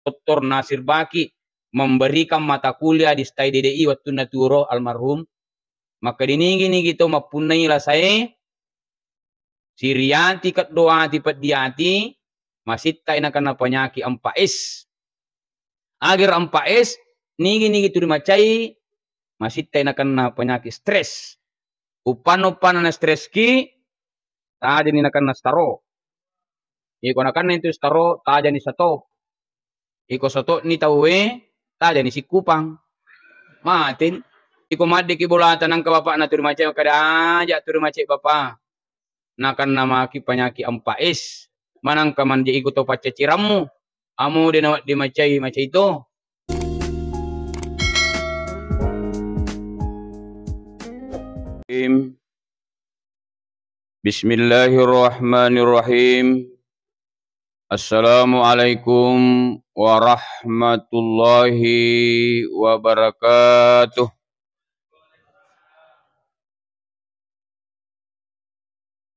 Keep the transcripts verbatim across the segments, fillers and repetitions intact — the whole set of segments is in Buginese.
Doktor Nasir Baki memberikan mata kuliah di STAI D D I wettunna tuo ro almarhum. Makkeda nigi-nigi to mappunnai lasae, siriati, keddo ati, peddi ati, masittai nakenna penyakit empat S. Agar empat S, nigi-nigi tuli macai, masittai nakenna penyakit stres. Uppanna-uppanna na stres ki, tajani nakenna staro. Iko nakenna itu staro, tajani stop. Iko stop ni tauwe, tajani sikkupang. Matin. Iko maddeki bolata nangka bapakna tuli macai, makkeda aja tuli macai bapa. Nakenna maki penyakit empat S. Manangka manje iko to paccacirammu. Amo de nawedding macai, macai to. Bismillahirrahmanirrahim. Assalamualaikum warahmatullahi wabarakatuh.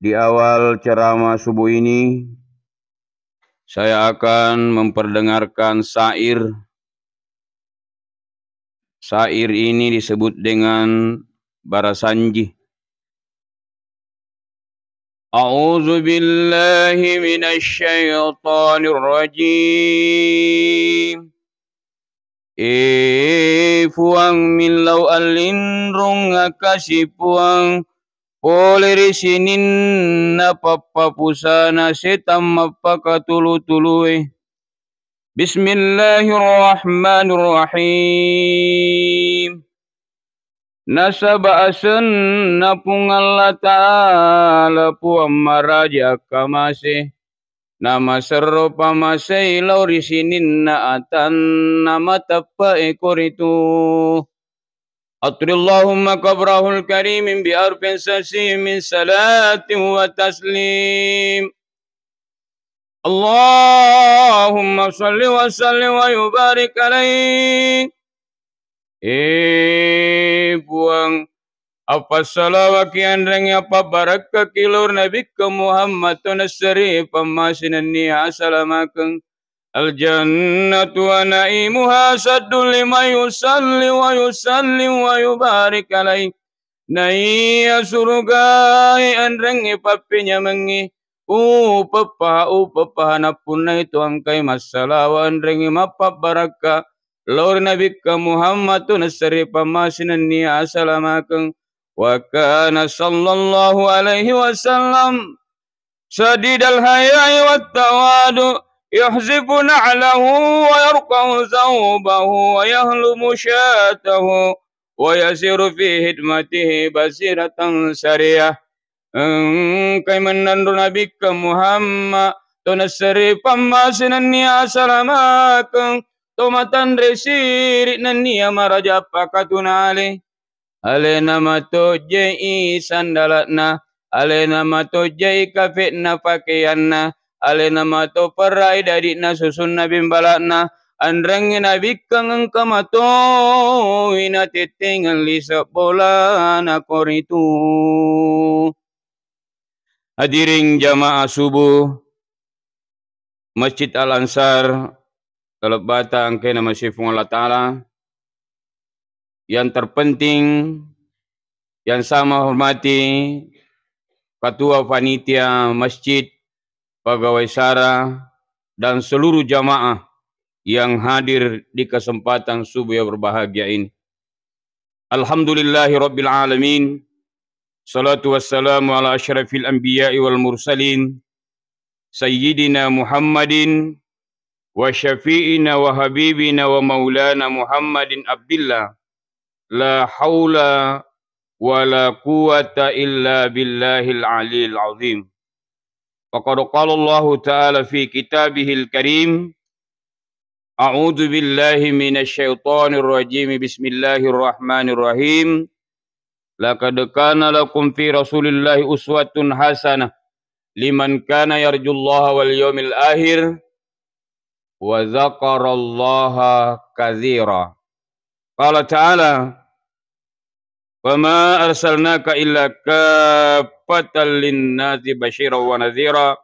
Di awal ceramah subuh ini, saya akan memperdengarkan syair. Syair ini disebut dengan Barasanji. A'udzu billahi minasy syaithanir rajim. E Puang, millau allinrung akasi Puang, pole ri sininna pappapusana setang mappakatulu-tulue. Bismillahirrahmanirrahim. Nasaba asenna Puang Allah Ta'ala Puang maraja akkamase, namaserro pamasei lao ri sininna atanna mateppe'e koritu. Attirillahumma qabrahul karimin bi arfin sasi min salatin wa taslim. Allahumma salli wa sallim wa yubarik alaih. E Puang, appassalawaki anrengnge appabarakkaki lao ri Nabikka Muhammad to nasseri pammase nennia asalamakeng. Al jannatu wa na'imuha asaddu liman yusalli wa yusallim wa yubarik alaih. Naiya surugae anrengnge pappenyamengngi, upeppaha, upeppaha nappunnai to engkai massalawa anrengnge mappabbarakka lao ri Nabikka Muhammad to nasseri pammase nennia asalamakeng. Wa kana sallallahu alaihi wasallam sadidal haya'i wat tawadu, yuhzifu na'lahu wa yarqa'u thawbahu wa yahlumu syatahu wa yasiru fi hidmatihi basiratan sariyah. Engkai mennanro Nabikka Muhammad to nasseri pammase nennia asalamakeng, to matanre siri nennia maraja appakatunale. Alena matojjai sandala'na, alena matojjai kafe'na pakeyanna, alena mato perrai dadi'na susunna bimbala'na, anrengnge nabikkang engka matowi natettengeng lise bolana koritu. Hadirin jamaah subuh Masjid Al Ansar, talebbata engkae namasei Puang Allah Ta'ala, yang terpenting, yang saya hormati Ketua Panitia Masjid, Pegawai Sara, dan seluruh jamaah yang hadir di kesempatan subuh yang berbahagia ini. Alhamdulillahi rabbil alamin. Salatu wassalamu ala asyrafil anbiya'i wal mursalin, Sayyidina Muhammadin wa syafi'ina wa habibina wa maulana Muhammadin abdillah. La haula wa la quwwata illa billahil aliyil azim. Faqad qala Allahu ta'ala fi kitabihil karim, a'udzu billahi minasy syaithanir rajim. Bismillahirrahmanirrahim. Laqad kana lakum fi Rasulillahi uswatun hasanah liman kana yarjullaha wal yaumil akhir wa dzakarallaha katsira. Qala ta'ala, "Wa ma arsalnaka illa kaffatan linnasi basyiran wa nadhira,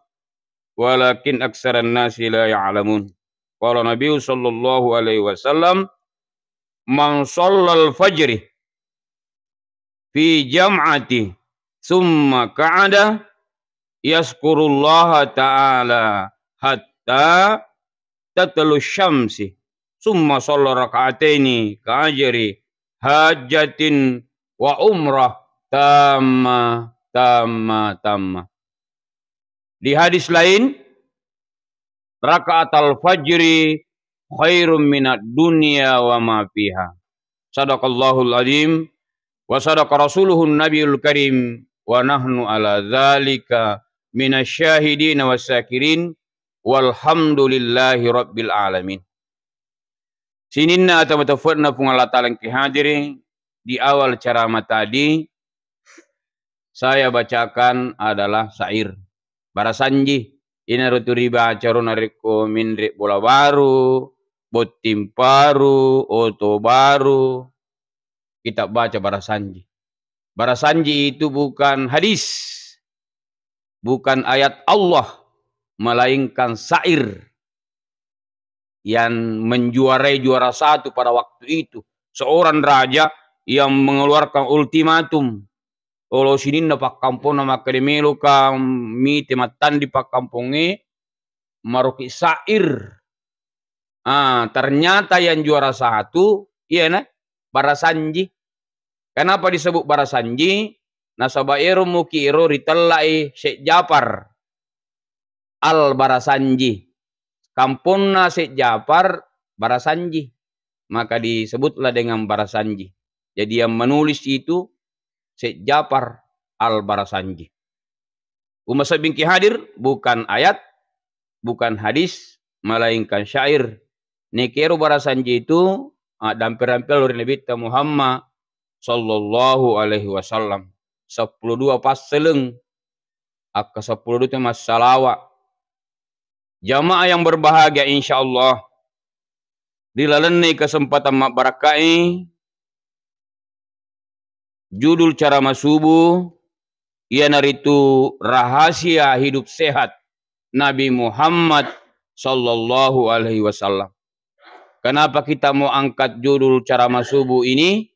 walakin aktsaran nasi la ya'lamun." Qala Nabi sallallahu alaihi wasallam, "Man shallal fajri fi jam'ati tsumma qa'ada yazkurullaha ta'ala hatta tatlu syamsi, tsumma shalla rak'ataini ka ajri hajjatin wa umrah tamma, tamma, tamma." Di hadis lain, "Raka'atal fajri khairum minad dunya wa ma fiha." Sadaqallahul azim wa sadaqa rasuluhun nabiyul karim wa nahnu ala dzalika minasy syahidin was syakirin walhamdulillahi rabbil alamin. Sininna ata matefe'na Puang Allah Ta'ala engke hadiri, di awal ceramah tadi, saya bacakan adalah syair. Barasanji. Inaro tu ribaca ro narekko menre bola baru, botting baru, oto baru, kita baca barasanji. Barasanji itu bukan hadis, bukan ayat Allah, melainkan syair yang menjuarai juara satu pada waktu itu. Seorang raja yang mengeluarkan ultimatum. Olo sininna pakkamponna makkeda, "Meloka mite mattandi pakkampongnge, maroki syair." Ah, ternyata yang juara satu, iyana Barasanji. Kenapa disebut Barasanji? Nasaba ero muki ero ritellai Syekh Jafar Al Barasanji. Kamponna Syekh Jafar Barasanji. Maka disebutlah dengan Barasanji. Jadi yang menulis itu Syekh Jafar Al Barasanji. Umasebbingki hadir, bukan ayat, bukan hadis, melainkan syair. Nekero Barasanji itu, ah, dampe-dampe lao ri Nabitta Muhammad sallallahu alaihi wasallam. Seppulo dua passeleng, akka seppulo dua tu massalawa. Jamaah yang berbahagia, insyaallah, ri lalenna kesempatan mabbarakkai, judul ceramah subuh iyanaritu Rahasia Hidup Sehat Nabi Muhammad sallallahu alaihi wasallam. Kenapa kita mau angkat judul ceramah subuh ini?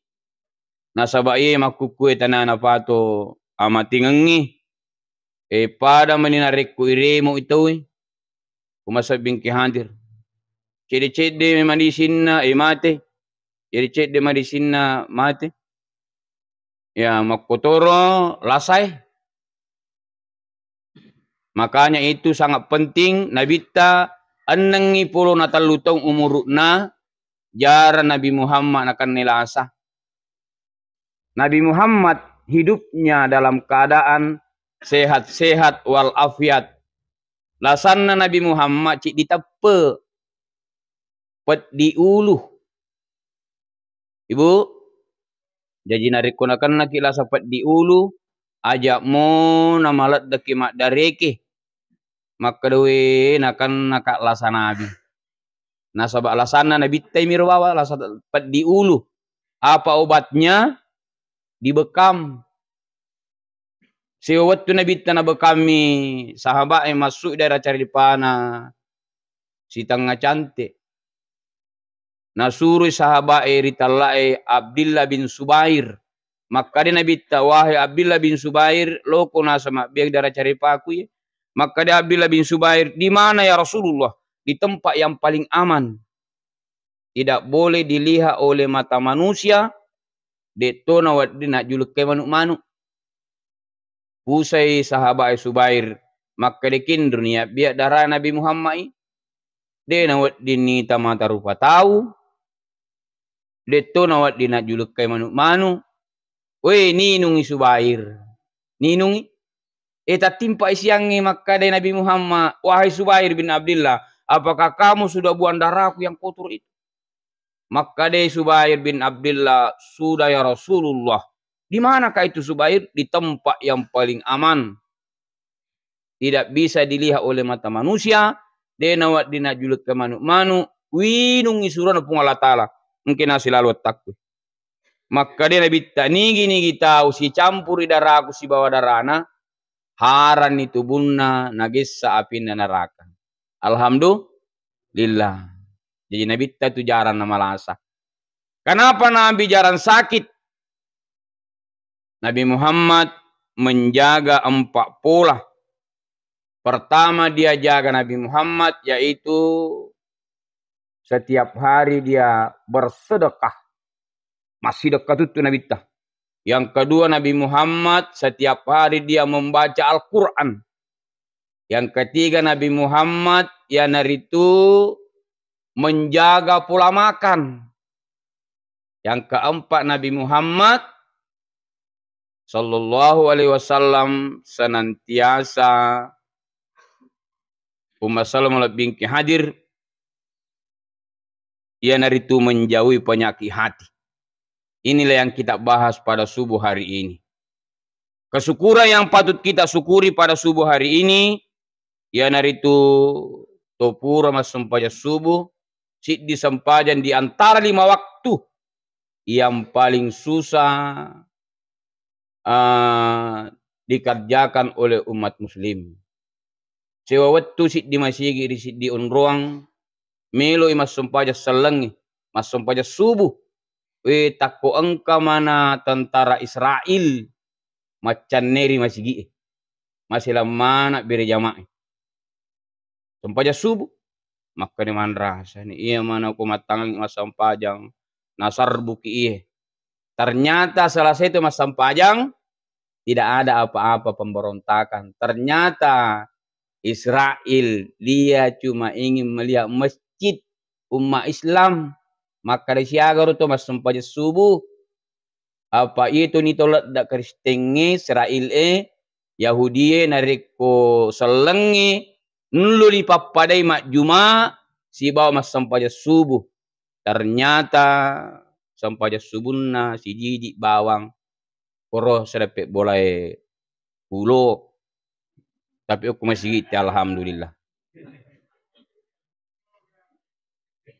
Nasaba iye makkukkue tanana pato amatingengngi. E, pada mani narekko iremo itaui, umasebbingki hadir. Cedde-cedde memang disinna, e, mate. Jadi cedde mani disinna mate. Ya, makkotoro lasae. Makanya itu sangat penting, Nabitta ennengngi polo na tellu taung umuru'na, jarang Nabi Muhammad nakenna lasa. Nabi Muhammad hidupnya dalam keadaan sehat-sehat walafiat. Lasanna Nabi Muhammad ciddi teppe, peddi ulu. Ibu, jaji narekko nakennaki lasa peddi ulu, aja'mo namaleddeki maddareke. Makkeda, "We, nakennaka lasa Nabi." Nasaba lasanna Nabitta miro bawang lasa peddi ulu. Apa obatnya? Dibekam. Siwa wettu Nabitta nabekammi sahaba'e massu daerah caripana Sitengnga Cante. Nasuroi sahaba'e ritella'e Abdillah bin Subair. Makkeda Nabitta, "Wahai Abdillah bin Subair, loko nasa mabbiang daerah caripaku ye." Makkeda Abdillah bin Subair, "Di mana ya Rasulullah?" "Di tempat yang paling aman. Tidak boleh dilihat oleh mata manusia, de'to nawedding najjulukkai manu'-manu'." Pusai sahaba'e Subair, makkeda, "Kinruni abbia dara Nabi Muhammad i? De' nawedding nita mata rupa tau, de'to nawedding najjulukkai manu'-manu'." "We, ninungi Subair, ninungi." E, tattimpai siangnge makkeda Nabi Muhammad, "Wahai Subair bin Abdillah, apakah kamu sudah buang darahku yang kotor itu?" Makkeda Subair bin Abdillah, "Sudah ya Rasulullah." "Di manakah itu Subair?" "Di tempat yang paling aman. Tidak bisa dilihat oleh mata manusia, de' nawedding najjulukkai manu'-manu', winungi surona Puang Allah Ta'ala, engka nasi lalu wettakku." Makkeda Nabitta, "Nigi-nigi tau sicampuri daraku sibawa darana, haranni tubunna, nagessa apinna naraka." Alhamdulillah. Jadi Nabitta tu jarang namalasa. Kenapa Nabi jarang sakit? Nabi Muhammad menjaga empat pola. Pertama dia jaga Nabi Muhammad yaitu setiap hari dia bersedekah. Massidekka tuttu Nabitta. Yang kedua, Nabi Muhammad setiap hari dia membaca Al-Quran. Yang ketiga, Nabi Muhammad iyanaritu menjaga pola makan. Yang keempat, Nabi Muhammad sallallahu alaihi wasallam senantiasa, Umma Salma lebbingki hadir, iyanaritu menjauhi penyakit hati. Inilah yang kita bahas pada subuh hari ini. Kesyukuran yang patut kita syukuri pada subuh hari ini, iyanaritu to pura massempajang subuh, siddi sempajang di antara lima waktu yang paling susah, eh, dikerjakan oleh umat muslim. Sewa wettu siddi masigi ri siddi onroang, meloi massempajang sellengnge, massempajang subuh. We, takko engka mana tentara Israel maccanneri masigi'e. Maselang mana bere jama'e. Sempajang subuh. Makkani manrasani, iya mana ko mattangengi massempajang, nasarbuki iye. Ternyata selesai itu massempajang, tidak ada apa-apa pemberontakan. Ternyata Israel, dia cuma ingin melihat masjid umat Islam. Makkada siaga ro to massempajang subuh. Apa itu ni to ledda Kristengnge, Israel e, Yahudi e, narekko sellengnge nullu ripappadai majjuma sibawa massempajang subuh. Ternyata sempajang subunna sijiji bawang, koro sedeppe bolae pulo. Tapi okko masigitte, alhamdulillah.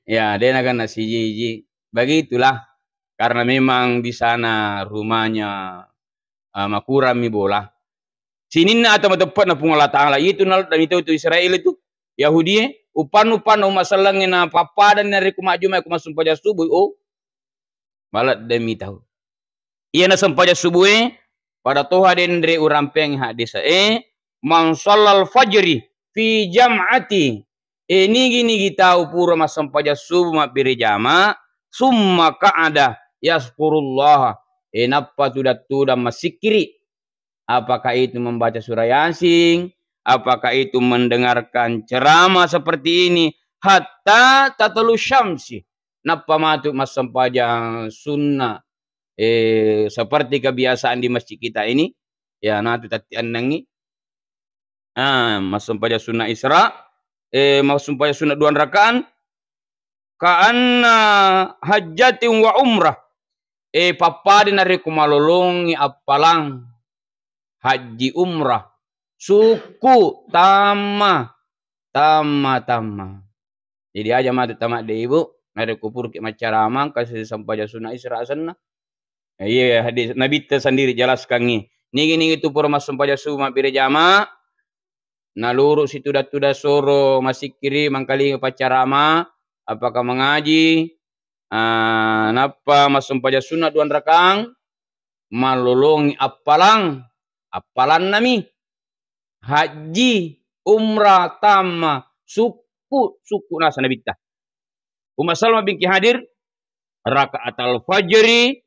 Ya, dena kan sijiji. Begitulah. Karena memang di sana rumahnya, eh, makurang mi bola. Sininna ata mateppe'na Puang Allah Ta'ala. Itu nal-, dan itu, itu Israel itu. Yahudi e, upan-upan umat sellengnge na pappadan narekko majjuma ko massempajang subuh. Oh, maladde mi tau. Iyana sempajang subuh e, pada toha denre urampeng hadis e, "Man shallal fajri fi jam'ati." E, nigi-nigi tau pura massempajang subuh mabbere jama, summa qa'ada yazkurullah. E, nappa tudang-tudang massikkiri. Apakah itu membaca surah Yasin? Apakah itu mendengarkan ceramah seperti ini? Hatta tatlu syamsi. Nappa matu massempajang sunnah, eh, seperti kebiasaan di masjid kita ini, ya, natu tatti ennengngi, ah, massempajang sunnah Isra, eh, massempajang sunnah dua rakaat, ka'anna hajjatin wa umrah. Eh, pappada narekko malolongi appalang hajji umrah, sukku, tamma, tamma, tamma. Jadi aja matu tamadde ibu, narekko purki maccaramang kasi sempajang sunnah Isra asenna. Iya, hadis Nabitta sendiri jelaskangngi. Nigi-nigi tu pura massempajang subuh mabbere jama, naluru situda-tuda soro masikkiri mangkalinga paccarama, apakah mengaji, ah, nappa massempajang sunnah dua rakaat, mallolongi appalang, appalannami, hajji, umrah, tamma, sukku, sukku nasa Nabitta. Umma Salma binti Hadir, "Rakaatal fajri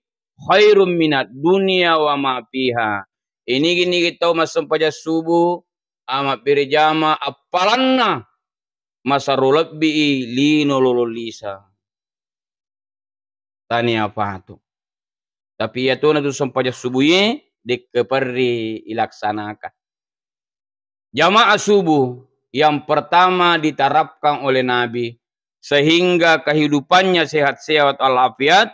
khairum minad dunya wa ma fiha." Inigi-nigi tau massempajang subuh, amabbere jama appalanna masaro lebbi i lino lolo lisa. Tania patu. Tapi iyatona tu sempajang subuh ye, dekke perri ilaksanakan. Jamaah subuh yang pertama diterapkan oleh Nabi sehingga kehidupannya sehat-sehat walafiat,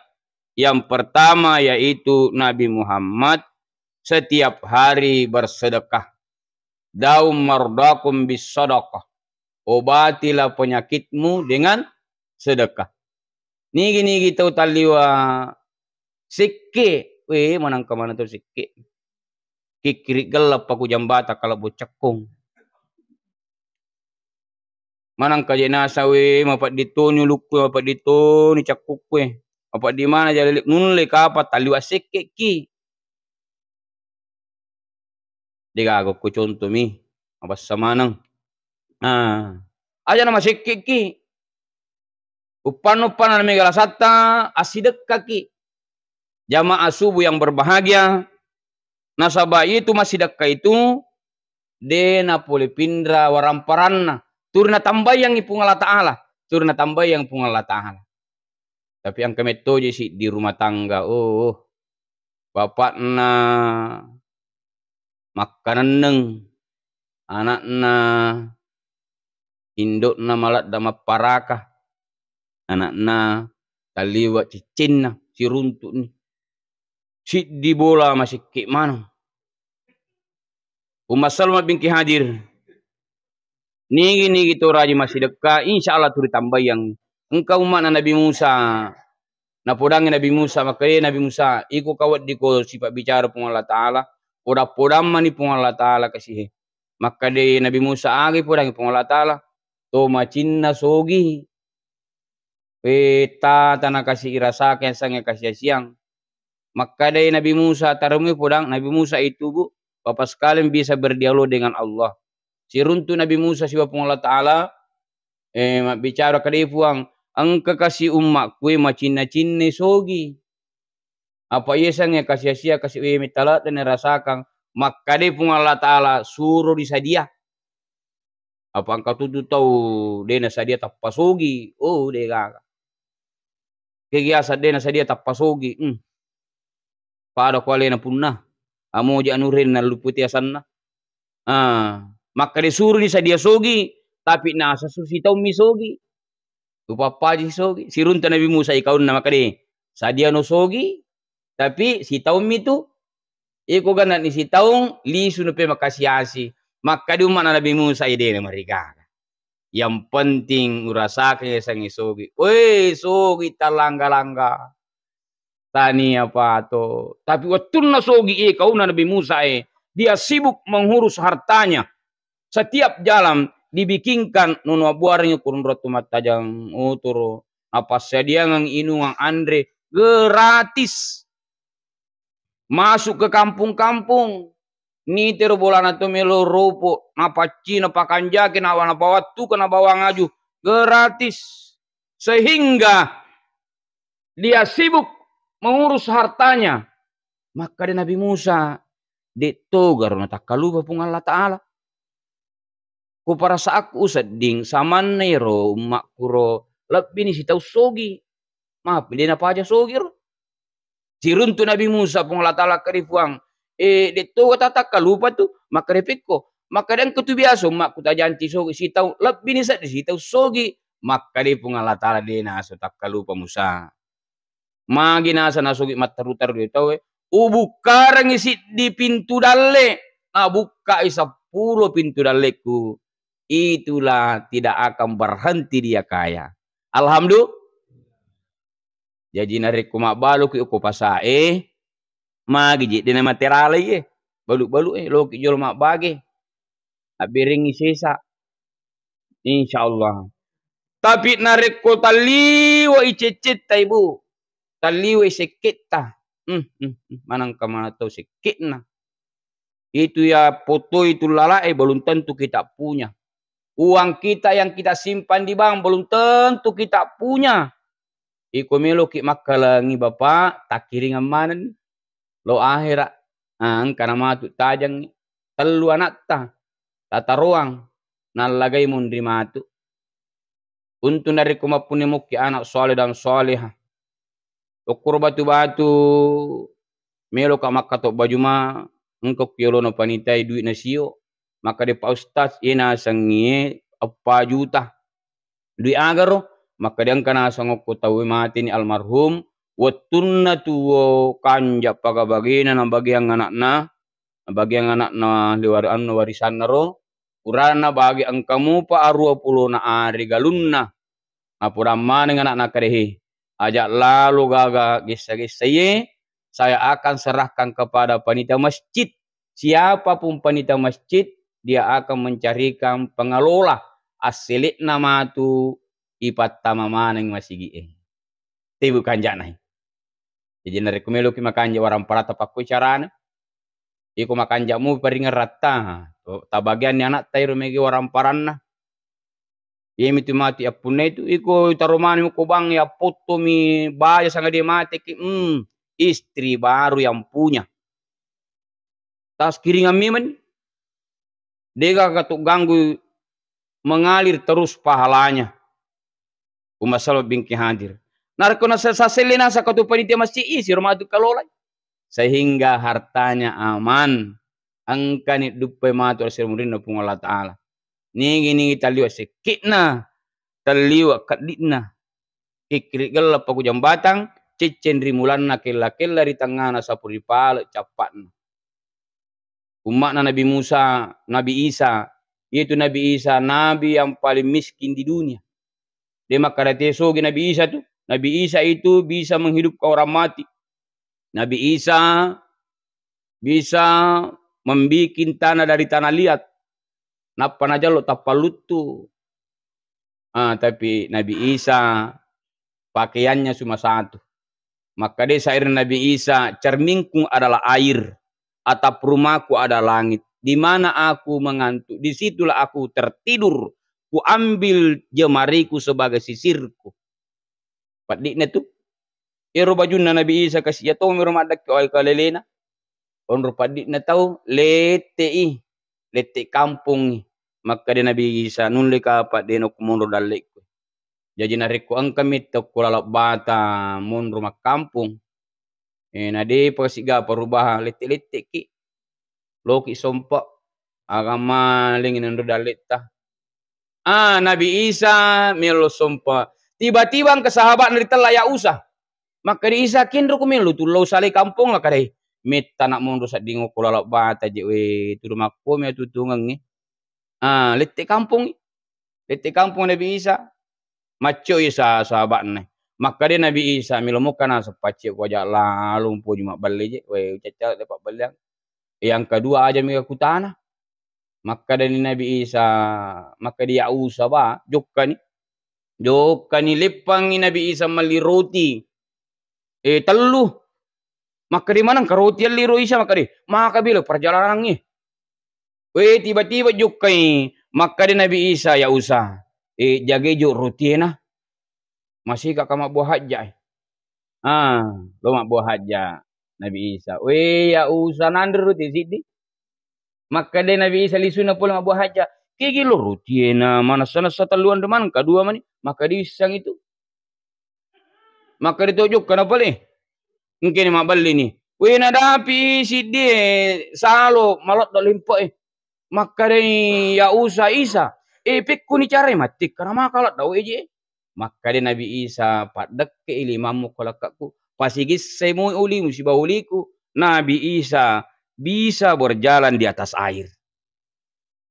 yang pertama yaitu Nabi Muhammad setiap hari bersedekah. "Daum mardakum bis sadaqah." Obatilah penyakitmu dengan sedekah. Nigi-nigi tau talliwa sekke, we, manangka mana tau sekke. Kikkiri gella paku jambata kalebbu cekkung. Maneng kaje nasa we, mapedding toni ulukku, mapedding toni cakkukku e. Mapedding mana jale nulle kapang talliwa sekke'ki. Degaga ko contomi, mabassa maneng. Nah, aja na masekke'ki. Uppanna-uppanna mega lasatta, assidekkaki. Jamaah subuh yang berbahagia, nasaba itu massidekka itu de napole pinra waramparanna, turi natambayangngi Puang Allah Ta'ala, turi natambayang Puang Allah Ta'ala. Tapi engka mettoje siddi rumah tangga, oh, bapakna makkanenneng, anakna, indokna maladda mapparaka, anakna talliwa ciccinna, siruntu'ni. Siddi bola masekke maneng. Umma salama bingki hadir. Nigi-nigi to raji massidekka, insya Allah turi tambayang. Engka umma'na Nabi Musa. Napodangi Nabi Musa, makkeda, "Eh, Nabi Musa, iko kaweddiko sipabbicara Puang Allah Ta'ala, poda-podammani Puang Allah Ta'ala kasihe." Makkeda Nabi Musa, "Aga ipodangi Puang Allah Ta'ala?" "To macinna sogi." Eh, tata nakasi irasakang sange kasiasiang. Makkeda Nabi Musa, "Taremui podang." Nabi Musa itu, Bu, Bapak sekalian, bisa berdialog dengan Allah. Siruntu Nabi Musa siba Puang Allah Ta'ala, eh, mabbicara, "Kade Puang, engka kasi ummakku e macinna-cinna sogi. Apa iya sange kasiasia kasi, eh, metta ladde nerasakang." Makkeda Puang Allah Ta'ala, "Suro disadia." Apa engka tutu tau de nasadia tappa sogi, oh, de gaga. Kegiasa de nasadia tappa sogi, hmm. Pada ko alena punna. Amoja anu renna luputi asanna. Ah, makkeda suro disadia sogi, tapi nasa su sitaummi sogi. Upappaji sogi. Sirunta Nabi Musa ikaunna makkeda, "Sadiano sogi, tapi sitaummi tu." Iko ganani sitaung, lisu nupe makasi-asi. Makkeda umma'na Nabi Musa, "Idena marigaga. Yang penting urasakang sange sogi." Weh, sogi talangga-langga. Tania pato. Tapi wettunna sogi e kauna Nabi Musa e, dia sibuk mengurus hartanya. Setiap jalan dibikinkan nono abuarengngi kurung ratu mattajang uturu. Napassadiangang inungang anre gratis. Masuk ke kampung-kampung. Nitero bolana to melo ropo, napaccina pakanjaki, nawa napawattuka, nabawang aju gratis. Sehingga dia sibuk mengurus hartanya. Makkeda Nabi Musa, "De'togaro natakkalupa Puang Allah Ta'ala. Ko perasaanku usedding, samanna ero ummakku ro, lebbini sitau sogi. Mapi de napaja sogi ro." Siruntu Nabi Musa, Puang Allah Ta'ala keri Puang, "Eh, de'toga tatakkalupa tu?" Makkeda pekko, makkeda engka tu biasa ummakku tajanci sogi, sitau lebbini seddi sitau sogi. Makkeda Puang Allah Ta'ala, "De naso takkalupa Musa." Magi nasa nasogi matteru-teru ri tauwe, ubukkarengngi siddi pintu dalle, nabukkai seppulo pintu dalleku. Itulah tidak akan berhenti dia kaya. Alhamdulillah. Jaji narekko mabbaluki okko pasae, magi je de namateralai e, balu-balu e, loki jolo mabbage. Abberengngi sesa. Insya Allah. Tapi narekko talliwai ceccetta, Ibu, talliwai sekketta, hmm, hmm, hmm, manengka mana tau sekke'na. Itu ya foto itu lalae belum tentu kita punya. Uang kita yang kita simpan di bank belum tentu kita punya. Iko meloki makkalangi Bapak, takkiringang manenni. Lo ahera, ah, engka namatu tajangngi. Tellu anatta, tataroang, nallagai monri matu. Untu narekko mappunni mukki anak soleh dan soleha. Okkoro batu-batu, meloka makkato baju ma, engka ku yolona panitai dui'na sio. Makkeda Pak Ustaz, iye nasengngi eppa juta. Dui agaro? Makkeda engka naseng okko tauwe mateni almarhum, wettunna tuwo kanja pagabagena nabageang anakna, nabageang anakna liwari-, anu, warisanna ro, purana bage engka mupa aruwa pulona ari galunna. Napodang maneng anakna, makkeda, "He, aja lalo gaga gessa-gessa ye, saya akan serahkan kepada panitia masjid." Siapapun panitia masjid, dia akan mencarikan pengelola assele'na matu ipattama maneng masigi'e. Tebu kanja'na. Jaji narekko meloki makanja' waramparatta pakkoi carana, iko makanja' mupi paringeratta, to, tabagianni ana'ta ero mega waramparanna. Iyamitu matu yappunnaitu, iko taro maneng ko bank, yappottomi baja sangadie mateki, hmm, istri baru yang punya. Taskiringang memang. De'gaga to ganggu, mengalir terus pahalanya. Umma Salma binti Hadir. Narekko nasa-, saselle nasaka tu panitia masjid, isi ro matu kalolai. Sehingga hartanya aman. Engkani duppai matu ri murinna Puang Allah Ta'ala. Nigi-nigi talliwa sekke'na, talliwa keddi'na. Kikkiri gella paku jambatang, cecceng ri mulanna kella-kella ri tengngana sapu ri pale cappa'na. Umma'na Nabi Musa, Nabi Isa, iyatu Nabi Isa, nabi yang paling miskin di dunia. De' makkada te sogi Nabi Isa tu. Nabi Isa itu bisa menghidupkan orang mati. Nabi Isa bisa membikin tanah dari tanah liat. Nappa najallo tappalluttu. Ah, tapi Nabi Isa pakaiannya cuma satu. Makkeda syair Nabi Isa, "Cerminku adalah air, atap rumahku adalah langit. Di mana aku mengantuk, di situlah aku tertidur. Kuambil jemariku sebagai sisirku." Paddi'na tu. Ero bajunna Nabi Isa kasi iya tomiro maddekke wae kalelena. Onro paddi'na tau, lette'i, lette' kampongngi. Makkeda Nabi Isa, "Nulleka apa de' nokko monro dalle'ku." Jaji narekko engkami tokko laleng bata monro makkampong, eh, na de'pa siga perubahan, lette'-lette'ki. Loki sompa, aga maling nanro dalle'ta. Ah, Nabi Isa melo sompa. Tiba-tiba engka sahaba'na ritella Ya'usa. Makkeda Isa, "Kenro ku melo tu lao salai kampong la kadai. Metta na' monro sedding okko laleng bata je we, tudu makkomi atutungengnge." Ah, lette' kampongngi. Lette' kampong Nabi Isa. Macco'i sa-, sahaba'na. Makkeda Nabi Isa, "Melo mokka naseng pacce' ku aja' lalo mupoji mabballe je, we, ucacca de' pabbelleang. Yang kedua aja mega kutana." Makkedani Nabi Isa, makkeda Ya'usa, "Ba, jokkani." Jokkani, leppangngi Nabi Isa melli roti, eh, tellu. Makkeda maneng ka roti elli ro Isa, makkeda, "Maka bilo perjalanangnge." We, tiba-tiba jokkai, makkeda Nabi Isa, "Ya'usa, eh, jagai jo rotiena. Masika ka mabbua hajja, eh." Ah, lo mabbua hajja Nabi Isa. We, Ya'usa, nanre roti siddi. Makkeda Nabi Isa, lisuna pole mabbua hajja. Kegi lo rotiena, manessa-nessa tellu anre maneng, kadua mani. Makkeda isseng itu. Makkeda to jokka na pale. Engkani mabbellini. We, nadapi siddi, eh, salo maladda lempe'e. Makkedai Ya'usa, Isa, "Eh, pekkuni carai mattikka na maka ladda we je?" Makkeda Nabi Isa, "Paddekke'i limammu ko lekkakku, pasigissai moi ulimu sibawa uliku." Nabi Isa bisa berjalan di atas air.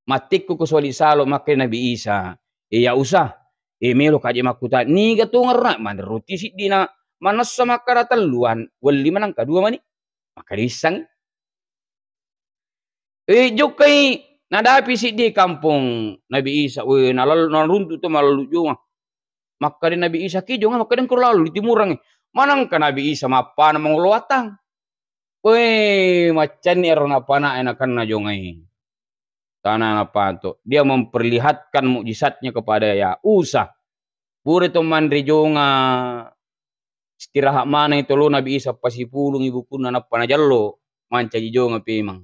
Mattikku ku soli salo, makkeda Nabi Isa, "Eh, Ya'usa, eh, melo kaje makkutana, niga tongeng ro na' manre roti siddi na manessa makkeda telluan, welli maneng kadua mani?" Makkeda isseng. Eh, jokkai nadapi siddi kampong Nabi Isa, we, nalal-, naruntu to malallu jonga. Makkeda Nabi Isa, "Ki jonga?" Makkeda, "Engka ro lalu di timurangnge." Manengka Nabi Isa mappana mangolo watang. We, maccanni ero napanae nakenna jongae. Tana napato. Dia memperlihatkan mukjizatnya kepada Ya'usa. Pura to manre jonga, istirahat maneng tolo Nabi Isa, pasipulungi bukunna nappa najallo mancaji jonga pemang.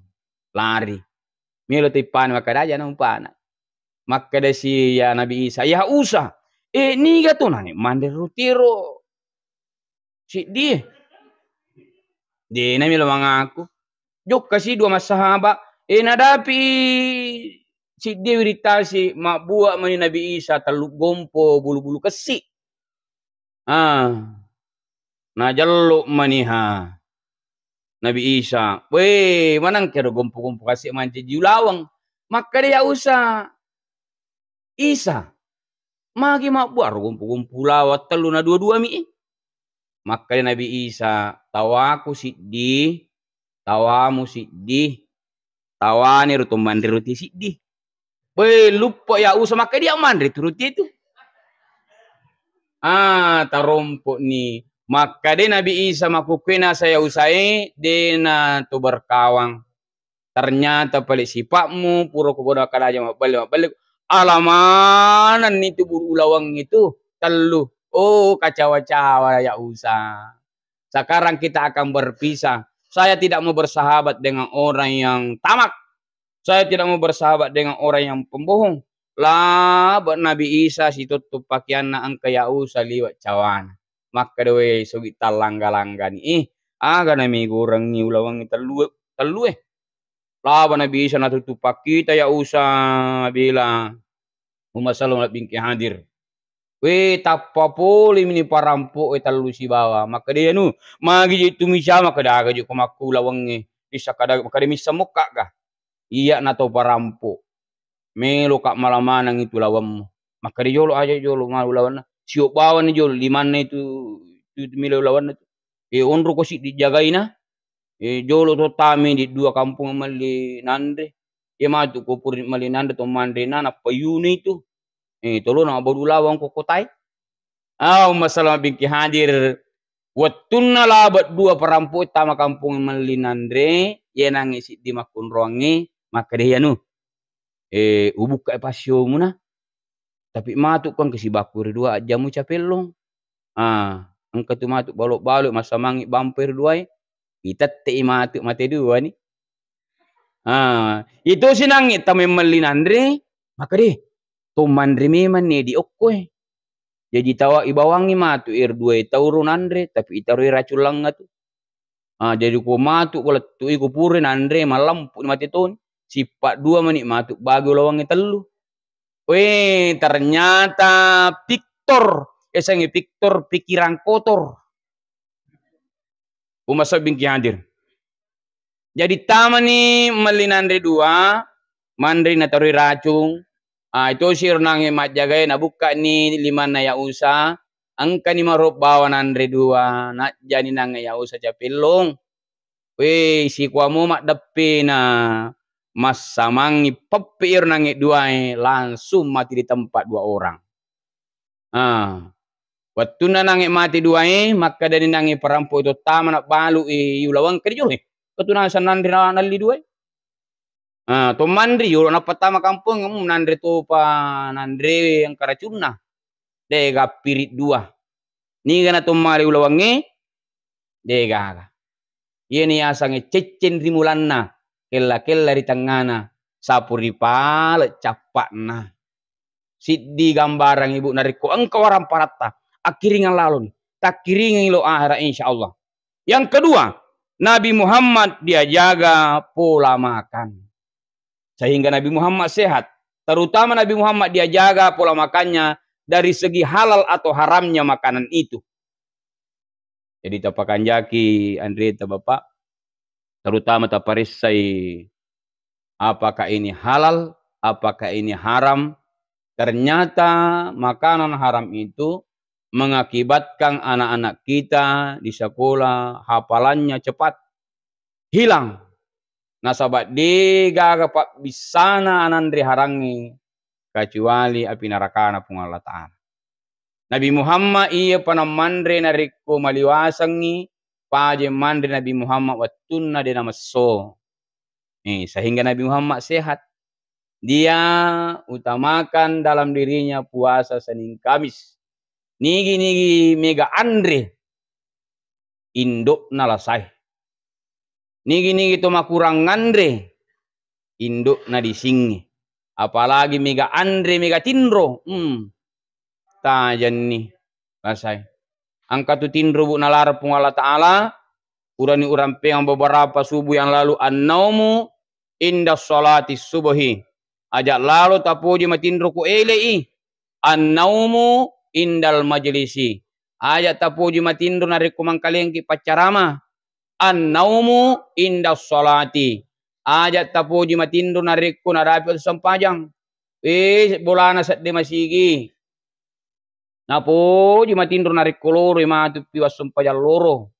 Lari. Melo to ippana makkeda aja na umpana. Makkedasi ya Nabi Isa, "Ya'usa, eh, niga to nani manre roti ro siddi?" Dena melo mangaku. Jokka si dua massahaba, eh, nadapi siddi wiritasi, mabbua mani Nabi Isa tellu gompo bulu-bulu kessi. Ah, najallo maniha Nabi Isa, "We, manengka ro gompo-gompo kase mancaji ulaweng?" Makkeda Ya'usa, "Isa, magi mabbua ro gompo-gompo ulaweng tellu na dua-dua mi?" Makkeda Nabi Isa, "Tawaku siddi, tawamu siddi, tawani ro to manre roti siddi." Weh, luppo Ya'usa, makkeda, "Dia manre tu roti itu." Ah, tarompo'ni. Makkeda Nabi Isa, "Makkukkue nasa Ya'usae, dena to berkawang. Ternyata pale sipa'mu, pura kugoda kadaja mabbelle-mabbelle. Alamanenni tu bulu ulaweng itu, tellu. Oh, kacawa-cawa Ya'usa. Sekarang kita akan berpisah. Saya tidak mau bersahabat dengan orang yang tamak. Saya tidak mau bersahabat dengan orang yang pembohong." Laba Nabi Isa situttu pakeanna, engka Ya'usa liwa cawana. Makkeda, "Weh, sogi tallangga-langgani. Ih, aga namigurengngi ulawengnge tellu, tellue?" Laba Nabi Isa natutu pakkita Ya'usa, bela. Umma Salama bingki hadir. Weh, tappa polemi ni parampo'e tellu sibawa. Makkeda, "Anu, magi je tu misa?" Makkeda, "Aga je ko makku ulawengnge. Bisa kada, makkeda missa mokka ga?" "Iya na to parampo. Meloka mala maneng itu lawemmu." Makkeda, "Jolo aja, jolo malu lawanna. Sio bawani jolo limanna itu, itu, itu melo lawanna tu. Eh, onro ko siddi jagaina. Eh, jolo to tami di dua kampung melli nanre. Iya matu ko puri melli nanre to manre na, nappa yuni itu. Eh, tolona mabbalu lawang ko kotae." Ah, Umma Salama bingki hadir. Wettunna laba dua parampo'e tama kampung melli nanre, iyanangnge siddi makkunroangnge, makkeda, "Anu, eh, ubukka passiomuna. Tapi matu ko engka sibakku ri dua ajjamu capellong. Ah, engka tu matu balo-balo massamangi bampai ri duae. Itette'i matu mate dua ni." Ah, itu sinangnge tama melli nanre, makkeda, "To manre memang ni di okkoe." Jaji tawa ibawangngi matu ero dua tau ro nanre, tapi itaroi racung langnga tu. Ah, jaji ko matu ko lettu iko pura nanre, mallempu ni mate toni. Sippa dua mani matu bagi ulawangnge tellu. Weh, ternyata piktor, esengnge piktor pikiran kotor. Umma Salama bingki hadir. Jadi tamani melli nanre dua, manre nataroi racung. Ah, itu si ronangnge majjagae, nabukkani limanna Ya'usa, engkani maro bawa nanre dua, najjani nangnge Ya'usa capellong. Weh, sikuamo maddeppena, massamangi peppe iro nangnge duae, langsung mati di tempat dua orang. Ah. Wettunna nangnge mati duae, makkedani nangnge parampo itu tama nabbalu i ulaweng, "Kedi jolo, eh, ketu naseng nanre na-, nalli duae." Ah, to manre yolo nappa tama kampong, mm, nanre topa, nanre engka racunna. Dega piri dua. Niga na to male ulawengnge, degaga. Iyani yasengnge cecceng ri mulanna, kella-kella ri tengngana, sapu ri pale cappa'na. Siddi gambarang, Ibu, narekko engka waramparatta, akkiringang laloni. Takkiringangi lo ahera, insya Allah. Yang kedua, Nabi Muhammad dia jaga pola makan. Sehingga Nabi Muhammad sehat. Terutama Nabi Muhammad dia jaga pola makannya dari segi halal atau haramnya makanan itu. Jadi, tapakanjaki anreta, Bapak, terutama taparessai apakah ini halal, apakah ini haram. Ternyata makanan haram itu mengakibatkan anak-anak kita di sekolah hafalannya cepat hilang. Nasaba degaga pabbissana ananre harangnge kecuali api narakana Puang Allah Ta'ala. Nabi Muhammad iyapa namanre narekko maliwasengngi, paje manre Nabi Muhammad wettunna de namesso. Eh, sehingga Nabi Muhammad sehat. Dia utamakan dalam dirinya puasa Senin Kamis. Nigi-nigi mega anre, indo'na lasae. Nigi-nigi to makurang nganre, indo'na disingnge. Apalagi mega anre, mega tinro, hmm, tajenni rasae. Engka tu tinro, Bu, nalareng Puang Allah Ta'ala, urani urampeang beberapa subuh yang lalu, "Annaumu inda sholati subuhi." Aja lalo tapoji matinro ku ele'i. "Annaumu indal majlisi." Aja tapoji matinro narekko mangkalengki paccarama. "Annaumu inda sholati." Aja tapoji matinro narekko narapi wettu sempajang. Eh, bolana sedde masigi. Napoji matinro narekko loroi matu pi wassempajang loro.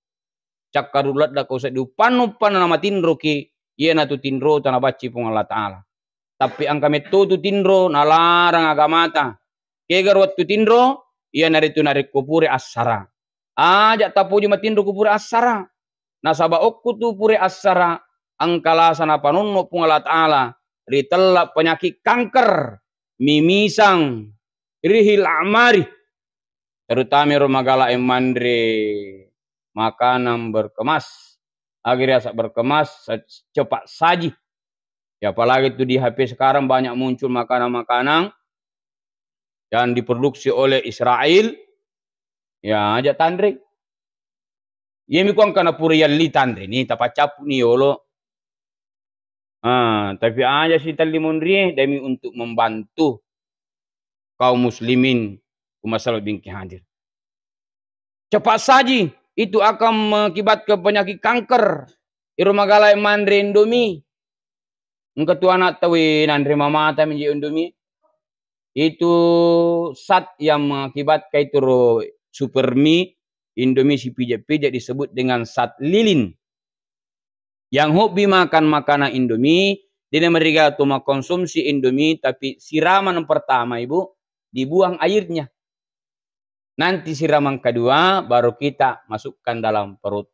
Cakkarung ledda ko seddi uppanna, uppanna namatinroki, iyanatu tinrota nabacci Puang Allah Ta'ala. Tapi engka metto tu tinro nalarang agamata. Kegaro wettu tinro, iyanaritu narekko pura assara. Aja tapoji matinro ku pura assara. Nasaba okko tu pura assara, engka lasa napanonno Puang Allah Ta'ala ritella penyakit kanker, mimisang, rihil a'mari. Terutama ero magala e manre makanan berkemas. Aga riaseng berkemas, se-, cepat saji. Ya, apalagi tu di H P sekarang banyak muncul makanan-makanan yang diproduksi oleh Israel. Ya, aja tanre. Iya mi kuang kana pura yalli tanre ni, tapaccapu ni yolo. Ah, tapi aja si telli monrie demi untuk membantu kaum muslimin, ku masalah bingki hadir. Cepat saji itu akan mengakibatkan penyakit kanker. Iro magala e manre Indomie. Engka tu anak tau e nanre mamata menje Indomie. Itu zat yang mengakibatkan itu ro Supermi, Indomie si pijak-pijak disebut dengan zat lilin. Yang hobi makan makanan Indomie, dena meriga tu mengkonsumsi Indomie, tapi siraman pertama, Ibu, dibuang airnya. Nanti siraman kedua baru kita masukkan dalam perut.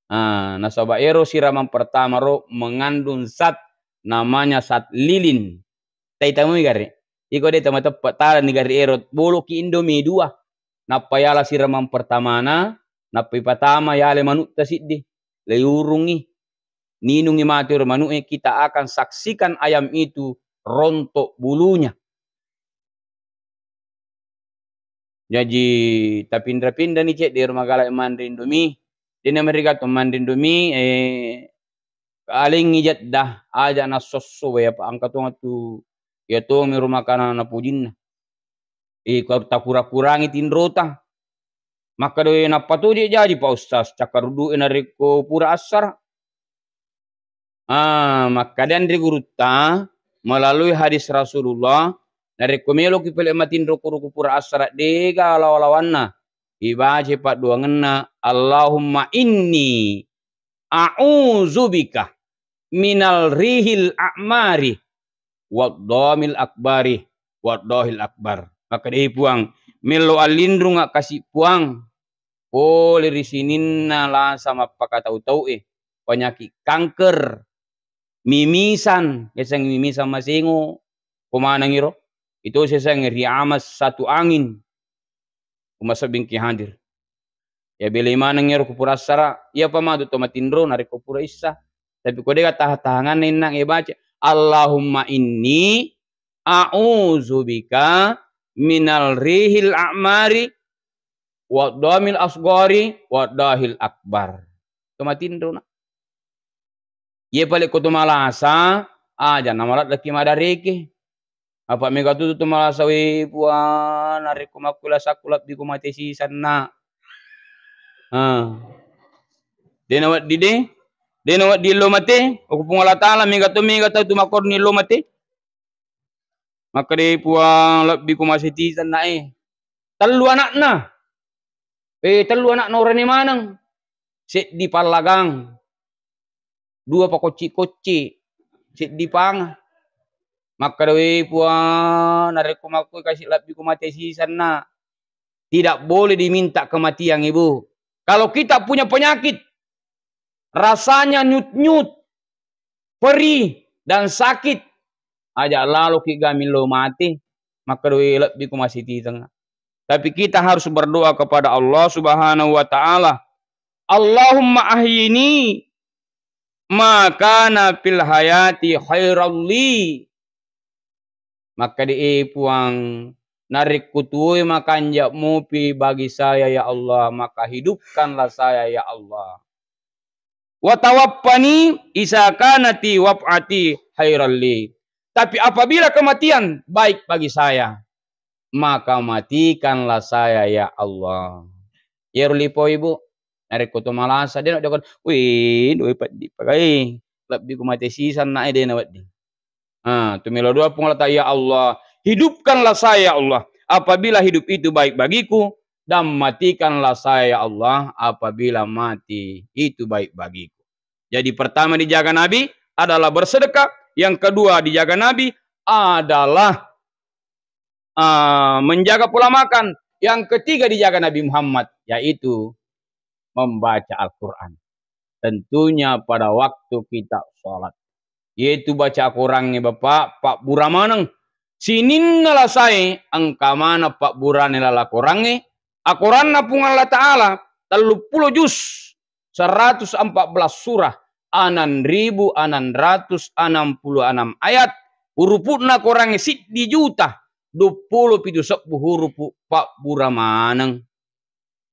Ah, nasaba ero siraman pertama ro mengandung zat namanya zat lilin. Taitamui gare. Iko de tama teppe tala ni gare ero boloki Indomie dua. Nappa yala siraman pertamana, nappa ipatama yale manutta siddi. Leiurungi. Ninungi matu ero manu'e, kita akan saksikan ayam itu rontok bulunya. Jaji, tapinra-pinrani cedde ero magala manre Indomie. Dena meriga tu manre Indomie, eh, alengngi jedda, aja nassosso, ya, apa engka tu, tu, ya, tu mi rumah kana napojinna. Eh, ko takura-kurangi tinrota. Makkeda, "We, nappa toje jaji, Pak Ustaz, cakkaruddu'e narekko pura assara?" Ah, makkeda anre gurutta, melalui hadis Rasulullah, narekko meloki pale matinro ko ruku pura assara, dega lawa-lawanna. Ibaca padduangenna, "Allahumma inni a'udzubika minal rihil a'mari waddhamil akbari waddhahil akbar." Makkeda, "Eh, Puang, mello allinrunga kasi Puang pole ri sininna lasa mappakatau-tau'e, penyakit kanker, mimisan, yasengnge mimisan masengo, ko manengiro, itu yasengnge riamas satu angin." Ku masebbingki hadir. Ya, belai maneng ero ku pura assara, iya pa matu to matinro narekko pura issa. Tapi ko dega taha-tahanganna innang e baca, "Allahumma inni a'udzubika minal rihil a'mari waddhamil asghari waddhahil akbar." To matinro na. Iye pale ko to malasa, aja na maladdaki madareke. Apa mega tu to malasa, we Puang, narekko makku lasakku lebbi ko mate sisanna. Ha. Dena wedding de, dena wedding lo mate, okko Puang Allah Taala mega to mega tau tu makkorni lo mate. Makkeda, "Eh, Puang, lebbi ku mate sisanna e." Tellu anakna. Eh, tellu anakna orane maneng. Seddi pallagang. Dua pakocci-kocci. Seddi panga. Makkeda, "We Puang, narekko makku kasi lebbi ku mate sisanna." Tidak boleh diminta kematian, Ibu. Kalau kita punya penyakit, rasanya nyut-nyut, perih, dan sakit, aja laloki gaga millau mate, makkeda, "We, lebbi ku mate sisanna." Tapi kita harus berdoa kepada Allah Subhanahu wa Ta'ala. "Allahumma ahyini ma kana fil hayati khairal li." Makkeda, "Eh, Puang, narekko tuwoi makanja mupi bagi saya, ya Allah, maka hidupkanlah saya, ya Allah. Wa tawaffani iza kanati waf'ati khairal li." Tapi apabila kematian baik bagi saya, maka matikanlah saya, ya Allah. Iyaro lipau, Ibu, narekko to malasa, de' na wedding, "Wih, doi peddi pagai, lebbi ku mate sisanna e," de' na wedding. Ah, tu melo doa Puang Allah Ta'ala, "Ya Allah, hidupkanlah saya, ya Allah. Apabila hidup itu baik bagiku, dan matikanlah saya, ya Allah, apabila mati itu baik bagiku." Jadi pertama dijaga Nabi adalah bersedekah, Yang kedua dijaga Nabi adalah, ah, menjaga pola makan. Yang ketiga dijaga Nabi Muhammad, yaitu membaca Al-Quran. Tentunya pada waktu kita sholat. Yaitu baca Korangnge, Bapak, pabbura maneng. Sininna lasae engka maneng pabburane lala Korangnge. Akoranna Puang Allah Ta'ala telluppulo juz, seratus empat belas surah, enam ribu enam ratus enam puluh enam ayat, hurupu'na Korangnge siddi juta duappulo pitu sebbu hurupu, pabbura maneng.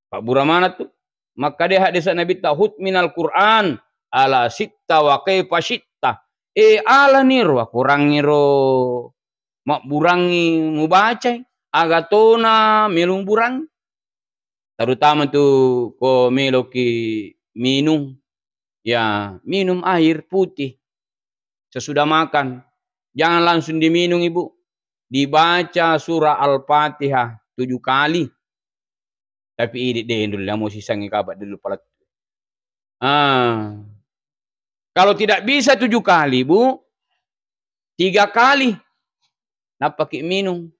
Pabbura maneng tu. Makkeda hadis Nabitta, "Khudz minal Qur'an ala sitta wa kaifa syi'ta." Eh, alani ro Akorangngero mabburangngi mubacai, aga tona melo muburangngi. Terutama tu ko meloki minung, ya, minum air putih sesudah makan. Jangan langsung diminum, Ibu. Dibaca surah Al-Fatihah tujuh kali. Tapi idi de dulu, lamo sisangi kaba dulu palettu. Ah. Kalau tidak bisa tujuh kali, Bu, tiga kali nappaki minum.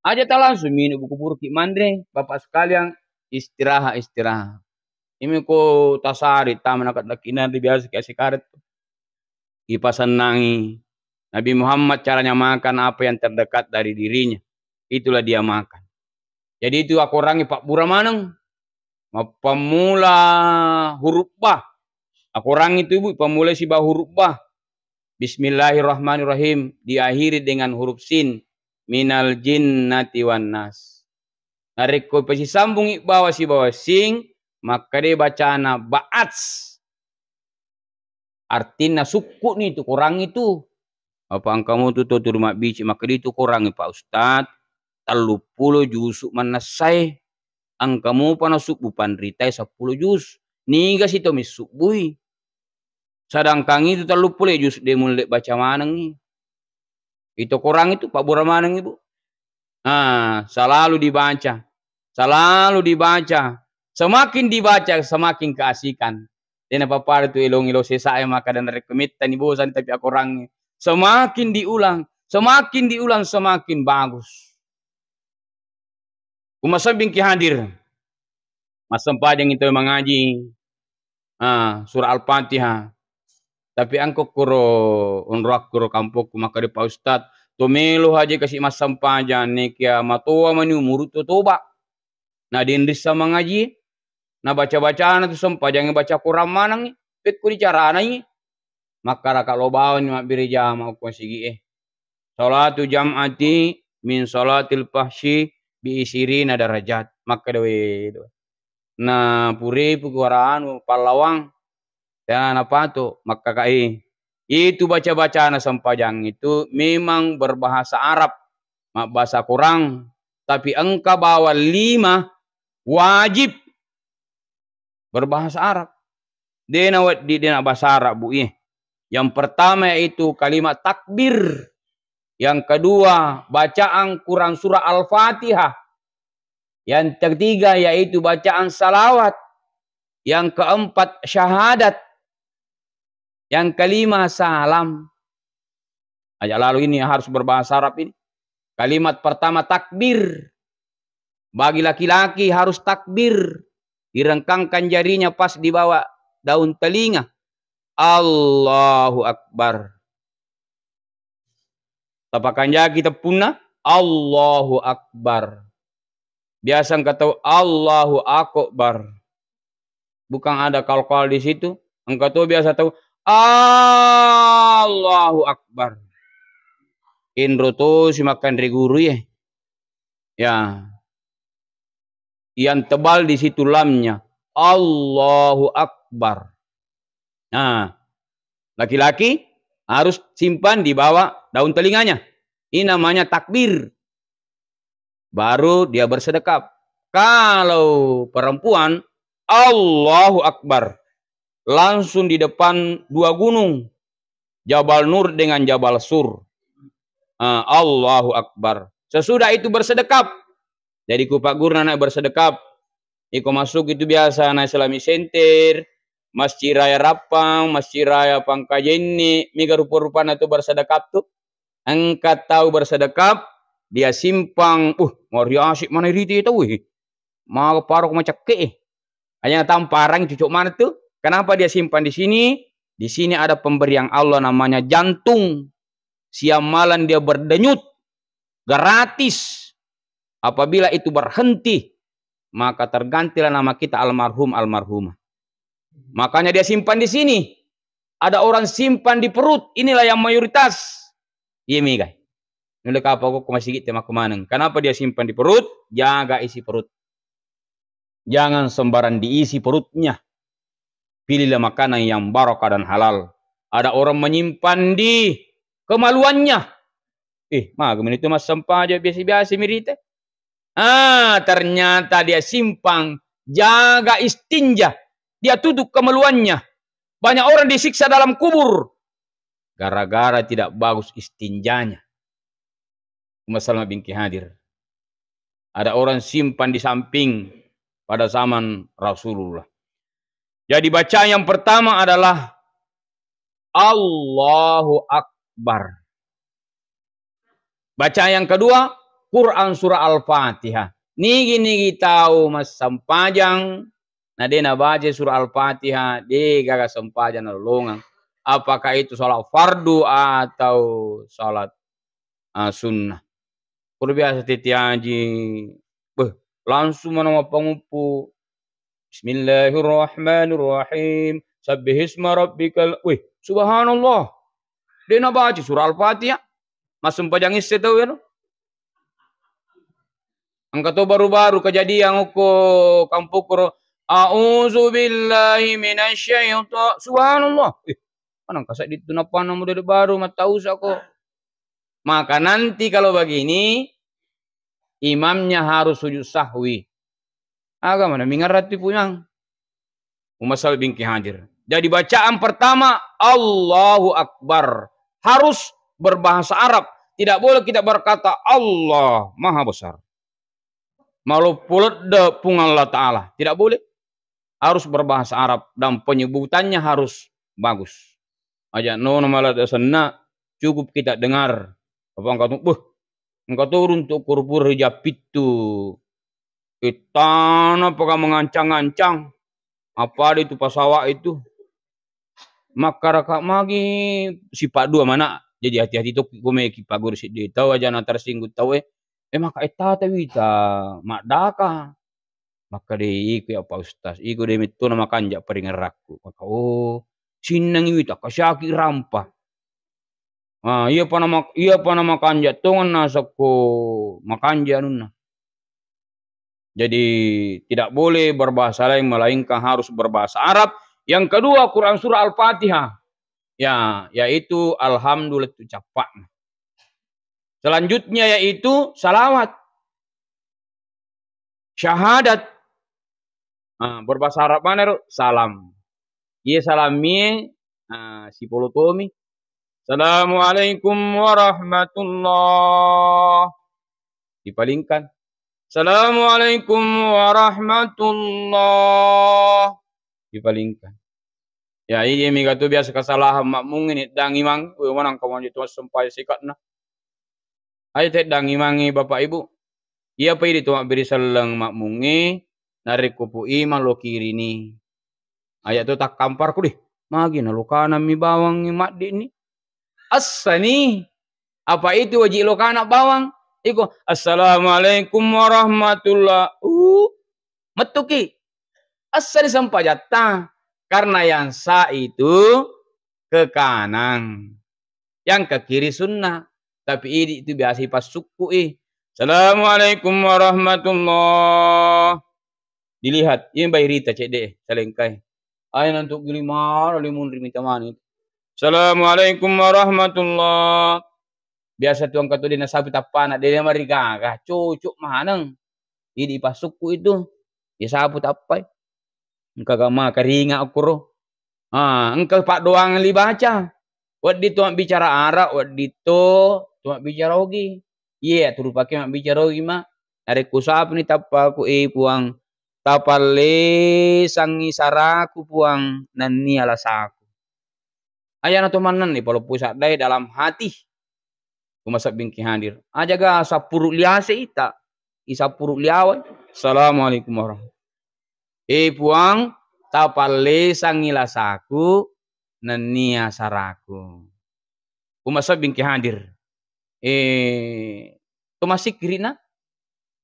Aja ta langsung minum, Bu, kuburuki manre, Bapak sekalian, istirahat, istirahat. Imi ko tasari tama naka-, nakinanri biasa ki asikaret. Ipasennangi Nabi Muhammad caranya makan apa yang terdekat dari dirinya. Itulah dia makan. Jadi itu akorangnge pabbura maneng. Mappammula huruf ba. Akorangnge tu, Ibu, pammulai sibawa huruf ba. Bismillahirrahmanirrahim, diakhiri dengan huruf sin. Minal jinnati wan nas. Narekko ipasisambungi bawa sibawa sin, makkeda bacana ba'ats. Artinna sukku'ni tu Korang itu. Apa engka mutu to tuli mabbici, makkeda itu Korang, Pak Ustaz, telluppulo jusu' mannessae. Engka mupa nasubbu panritae seppulo jus. Niga si to missubbui. Sedangkan itu telluppulo jus de mulle baca manengngi. Itu Korang itu pabbura manengngi, Bu. Ah, selalu dibaca. Selalu dibaca. Semakin dibaca, semakin keasikan. Dena pappada tu elong-elong sesa e makkeda narekko mettani bosan tapi akorangnge. Semakin diulang, semakin diulang, semakin bagus. Ku masebbingki hadir, massempajangngi tau mangaji, ah, surah Al-Fatihah. Tapi engka kuro onroakku ro kampokku makkeda, Pak Ustaz, to melo haji kasi massempajang, nekia matoa mani umuru to toba. Na denrissa mangaji, na baca-bacana tu sempajangnge baca Korang manengngi, pekko dicaranai. Makkaraka lo bawani mabbere jama okko sigi'e. Salatu jam'ati min salatil fahsyi bi isyrina darajat. Makkeda we do. Na purepu kuara anu pallawang. Tena napato, makkakae. Itu baca-bacana sempajang itu memang berbahasa Arab, mabbahasa Korang. Tapi engka bawang lima wajib berbahasa Arab. Dena wedding, dena bahasa Arab, Bu, iye. Yang pertama yaitu kalimat takbir. Yang kedua, bacaan Quran surah Al-Fatihah. Yang ketiga yaitu bacaan salawat. Yang keempat, syahadat. Yang kelima, salam. Aja lalu ini harus berbahasa Arab ini. Kalimat pertama takbir. Bagi laki-laki harus takbir. Direngkangkan jarinya pas di bawah daun telinga. Allahu Akbar. Tapakanjaki teppunna, Allahu Akbar. Biasa engka tau, Allahu Akbar. Bukan ada kal-kal di situ. Engka to biasa tau, Allahu Akbar. Inro to si makanre guru ye. Ya. Yang tebal di situ lamnya. Allahu Akbar. Nah, laki-laki harus simpan di bawah daun telinganya. Ini namanya takbir. Baru dia bersedekap. Kalau perempuan, Allahu Akbar. Langsung di depan dua gunung, Jabal Nur dengan Jabal Sur. Ah, Allahu Akbar. Sesudah itu bersedekap. Jadi ku Pak Guru na bersedekap. Iko masuk itu biasa na Islamic Center, Masjid Raya Rappang, Masjid Raya Pangkajenni, mega rupa-rupanna tu bersedekap tu. Engka tau bersedekap, dia simpang, uh, mariasi mana riti tau, eh. Mau paro macakke'e. Hanya tamparang cucuk mana tu. Kenapa dia simpan di sini? Di sini ada pemberian Allah namanya jantung. Siang malam dia berdenyut gratis. Apabila itu berhenti, maka tergantilah nama kita almarhum, almarhumah. Makanya dia simpan di sini. Ada orang simpan di perut. Inilah yang mayoritas. Iya mega. Nulle kapang ko masigi te makkumaneng. Kenapa dia simpan di perut? Jaga isi perut. Jangan sembarang diisi perutnya. Pilihlah makanan yang barakah dan halal. Ada orang menyimpan di kemaluannya. Eh, maga meni tu massempajang biasa-biasa mirite. Ah, ternyata dia simpang, jaga istinja. Dia tutup kemaluannya. Banyak orang disiksa dalam kubur gara-gara tidak bagus istinjanya. Umma Salma binti Hadir. Ada orang simpan di samping pada zaman Rasulullah. Jadi bacaan yang pertama adalah Allahu Akbar. Bacaan yang kedua, Quran surah Al-Fatihah. Nigi-nigi tau massempajang na de nabaca surah Al-Fatihah, de gaga sempajang nalolongeng. Apakah itu salat fardu atau salat, ah, sunnah? Kuro biasa tette aji, beh, langsung mana mappanguppu. Bismillahirrahmanirrahim. Sabbihisma rabbikal, weh, subhanallah. De nabaca surah Al-Fatihah. Massempajang isse tau ya, no? Engka to baru-baru kejadian okko kampokku ro, "A'udzu billahi minasyaiton." Subhanallah. Eh, mana engka seddi tu napana model baru mattausa ko. Maka nanti kalau begini, imamnya harus sujud sahwi. Aga mana mingarati punyang. Umma Salma binti Hadir. Jadi bacaan pertama, Allahu Akbar. Harus berbahasa Arab. Tidak boleh kita berkata, "Allah Maha Besar. Maloppo ledde Puang Allah Ta'ala." Tidak boleh. Harus berbahasa Arab dan penyebutannya harus bagus. Aja nono maladde senna, cukup kita dengar. Apa engka tu, beh, engka to runtuk kurpur jappittu. Ittana paka mengancang-ancang. Apa ada itu pesawat itu? Makkaraka magi sipa dua mana. Jadi hati-hati to ko meki paguru siddi tau aja na tersinggung tau, eh. Eh, maka ettata wita maddaka. Makkeda, "Iko ya Pak Ustaz, iko de metto na makanja paringerrakku." Maka, oh, sinnangi wita, kasyaki rampa. Ah, iya pa na mak-, iya pa na makanja tongenna sakko makanja anunna. Jadi, tidak boleh berbahasa lain melainkan harus berbahasa Arab. Yang kedua, Quran surah Al-Fatihah. Ya, yaitu Alhamdulillah tu cappa'na. Selanjutnya yaitu salawat. Syahadat. Ah, berbahasa Arab mana ro? Salam. Iya salam mie, ah, sipolo tomi. Assalamualaikum warahmatullah. Dipalingkan. Assalamualaikum warahmatullah. Dipalingkan. Ya, iya mega tu biasa kesalahan makmung ini dang imang, weh, manang kamu itu sempai sikatna. Ayo teddang imangnge Bapak Ibu. Iya pa idi to mabbiri selleng makmungnge, narekko pu imang lo kirini. Aja to takkamparku deh. Magi na lo kanammi bawang maddi'ni. Assani. Apa itu waji lo kana bawang? Iko, "Assalamualaikum warahmatullah." Uh, mettuki. Assani sempajatta. Karena yang sah itu ke kanan. Yang ke kiri sunnah. Tapi idi itu biasa ipassukku i. "Assalamualaikum warahmatullah." Dilihat, ini bairita cedde, salengkai. Ayo nantuk gilimara limunri mitamani. "Assalamualaikum warahmatullah." Biasa tuang katode nasapi tappana, de marigaga, cocok maneng. Idi ipassukku itu. Isapu tappai. Engka gama karinga okoro. Ah, engka paddoang li baca. Wedding to mabbicara Arab, wedding to, to mabbicara Ogi. Iye, turu pake mabbicara Ogi ma. Narekko sapuni tappaku, eh, Puang, tapallesangngi saraku Puang nennia lasaku. Ayana to mannenni paloppoi saddae dalam hati. Ku masebbingki hadir. Ajaga sappuru liase ita. Isappuru liawai. Assalamualaikum warahmatullahi. Eh Puang, tapallesangngi lasaku nennia saraku. Ku masebbingki hadir. Eh, to massikkiri'na?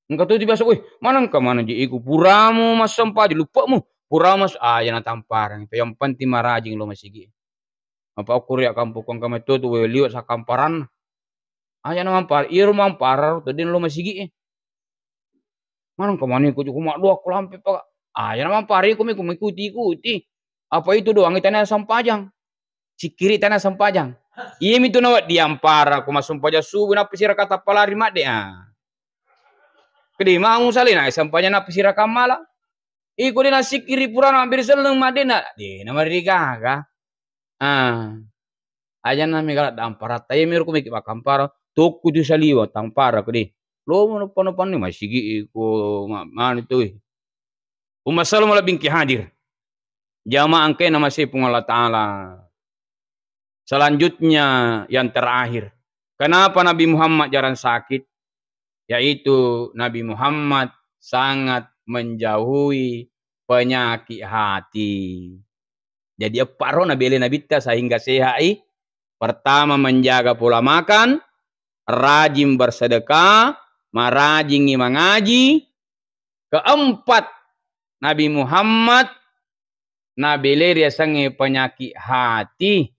Engka to biasa, "Wih, manengka maneng je iku puramu massempajang, luppe'mu, puramu mas-," ah, aja natamparang. Yang penting marajing lo masigi. Apa okko ria kampung kong kami to tu, weh, liwat sakamparanna. Aja namampar, iro mampara to den lo masigi e. Manengka maneng ko juku maddoa ko lampe pa. Aja namampara iko miko mikuti-ikuti. Apa itu doang itana sempajang. Sikkiri tana sempajang. Iya mitu nawa diampara ko masempajang subuh nappi sirakata palari madde, ah. Kedi mau salena sempajang nappi sirakam mala. Iko de nasikkiri purana mabbere selleng maddena, de namarigaga. Ah. Ajanna mega ladda amparatta, iya miro ko meki makkampara, tokku tu saliwa tampara ko de. Lo mo noppa-noppanni masigi iko ma-, manu tu. Umma salama labbingki hadir. Jamaah engkae namasei Puang Allah Ta'ala. Selanjutnya yang terakhir. Kenapa Nabi Muhammad jarang sakit? Yaitu Nabi Muhammad sangat menjauhi penyakit hati. Jadi eppa ro nabele Nabitta sehingga sehat i. Pertama, menjaga pola makan, rajin bersedekah, marajingi mangaji. Keempat, Nabi Muhammad nabele riasengnge penyakit hati.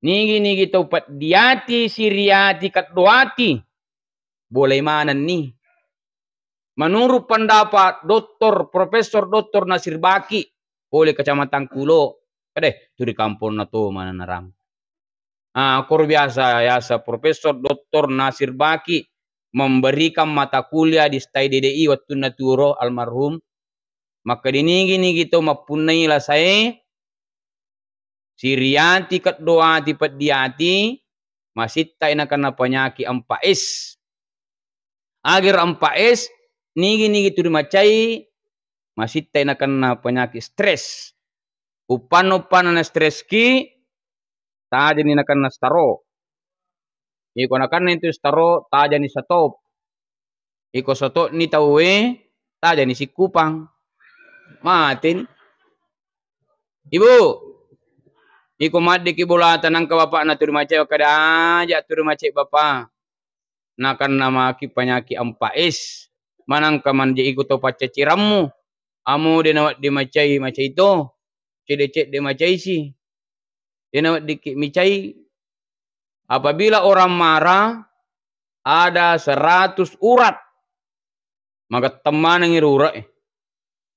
Nigi-nigi tau peddi ati, siri ati, keddo ati, bolai manenni. Menurut pendapat Doktor, Profesor Doktor Nasir Baki, pole Kecamatan Kulo, kedeh, tu ri kamponna to maneng narang. Ah, koro biasa yasa Profesor Doktor Nasir Baki memberikan mata kuliah di stai D D I wettunna tuo almarhum. Makkeda nigi-nigi to mappunnai lasae, siri ati, keddo ati, peddi ati, masittai nakenna penyakit empat S. Agar empat S, nigi-nigi tu rimacai, masittai nakenna penyakit stres. Uppanna-uppanna na stres ki, tajani nakenna staro. Iko nakenna itu staro, tajani stop. Iko stop ni tauwe, tajani sikkupang. Mateni. Ibu, iko maddeki bolata nangka bapakna tu rimacai, kada aja tu rimacai bapa. Nakenna maki penyakit empat S. Manangka manje iko to paccacirammu. Amo de nawedding macai, macai to. Cedde-cedde macai si. De naweddikki micai. Apabila orang marah, ada seratus urat. Magetteng manengngi ro urat e.